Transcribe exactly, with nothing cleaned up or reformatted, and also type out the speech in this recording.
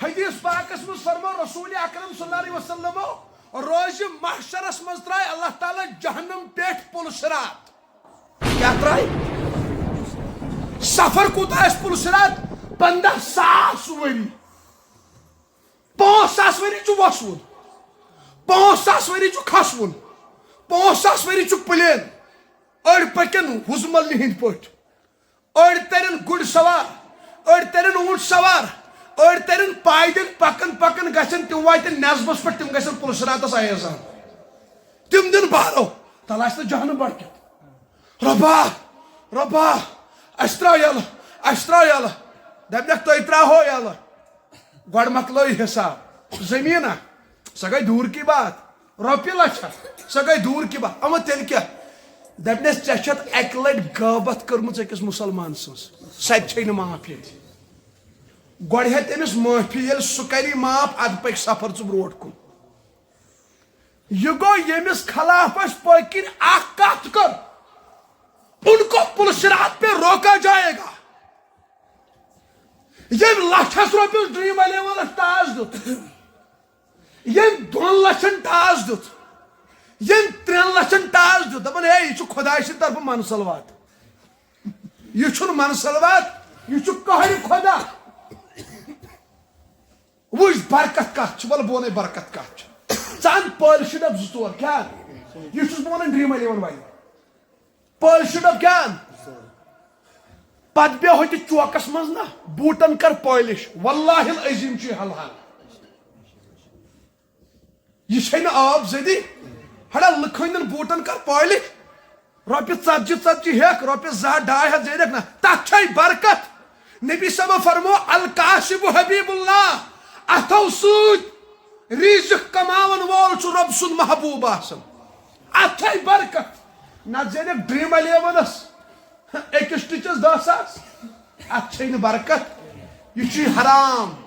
حدیث پاکس منٛز فرمو رسول اکرم صلی اللہ علیہ وسلمو، روزِ محشرس منٛز ترٛایہِ اللہ تعالیٰ جہنم پٮ۪ٹھ پُل صراط۔ کیٛاہ ترٛایہِ؟ سفر کوٗتاہ آسہِ پُل صراط؟ پنٛداہ ساس ؤری۔ پانٛژھ ساس ؤری چھُ وسوُن، پانٛژھ ساس ؤری چھُ کھسوُن، پانٛژھ ساس ؤری چھُ پلین۔ أڑۍ پکن حُزمل نہِ ہٕنٛدۍ پٲٹھۍ، أڑۍ ترن گُرۍ سوار، أڑۍ ترن اوٗنٹ سوار، أڑۍ ترن پایدٔلۍ۔ پکن پکن گژھن تِم واتن نصبس پٮ۪ٹھ، تِم گژھن پُل صراطس آیزان۔ تِم دِن بارو، تلہٕ آسہِ نہٕ جہنم بڑکٮ۪تھ۔ رۄبا، رۄبا، اَسہِ ترٛاو یَلہٕ، اَسہِ ترٛاو یَلہٕ۔ دَپنَکھ، "تُہۍ ترٛاوہو یَلہٕ، گۄڈٕ مۄکلٲیِو حِساب۔ زٔمیٖنا، سۄ گٔے دوٗر کی بات، رۄپیہِ لَچھا، سۄ گٔے دوٗر کی بات۔" اَما تیٚلہِ کیٛاہ؟ دَپنَس، "ژےٚ چھَتھ اَکہِ لَٹہِ غٲبت کٔرمٕژ أکِس مُسلمان سٕنٛز، سۄ تہِ چھے نہٕ معاف ییٚتہِ۔ گۄڈٕ ہیٚتھ تٔمِس معٲفی، ییٚلہِ سُہ کَری معاف، اَدٕ پَکہِ سفر ژٕ برونٛٹھ کُن۔" یہِ گوٚو، ییٚمِس خلاف اَسہِ پٔتۍ کِنۍ اکھ کتھ کٔر، ان کو پُل صراط پہ روکا جائے گا۔ ییٚمۍ لچھس رۄپیس ڈریم الیونس ٹاس دیُت، ییٚمۍ دۄن لچھن ٹاس دیُت، ییٚمۍ ترٛٮ۪ن لچھن ٹاس دیُت، دپان، "ہے، یہِ چھُ خۄداے سٕنٛدِ طرفہٕ منصل وات، یہِ چھُنہٕ منصل وات، یہِ چھُ قہرِ خۄدا۔" وٕچھ، برکت کتھ چھِ؟ وَلہٕ بہٕ وَنَے برکت کتھ چھِ۔ ژٕ اَن پٲلشہِ ڈب زٕ ژور، کیٛاہ؟ یہِ چھُس بہٕ وَنان ڈریم الیون والٮ۪ن۔ پٲلشہِ ڈب کیٛاہ اَن؟ پتہٕ بیٚہہ ہوٚتہِ چوکس منٛز نا، بوٗٹن کر پٲلِش، واللہ العظیم چھُ یہِ حلحال۔ یہِ چھے نہٕ آب زدی۔ ہڑا لُکہٕ ہٕنٛدٮ۪ن بوٗٹن کر پٲلِش۔ رۄپیہِ ژتجی ژتجی ہیٚکھ، رۄپیہِ زٕ ہتھ ڈاے ہتھ زینکھ نا، تتھ چھے برکت۔ نبی صٲبن فرمو، "الکاسب حبیب اللہ"، اتھو سۭتۍ رزق کماون وول چھُ رۄب سُنٛد محبوب آسان۔ اتھ چھے برکت۔ نتہٕ زینکھ ڈریم الیونس أکِس ٹِچس دَہ ساس۔ اتھ چھے نہٕ برکت۔ یہِ چھُے حرام۔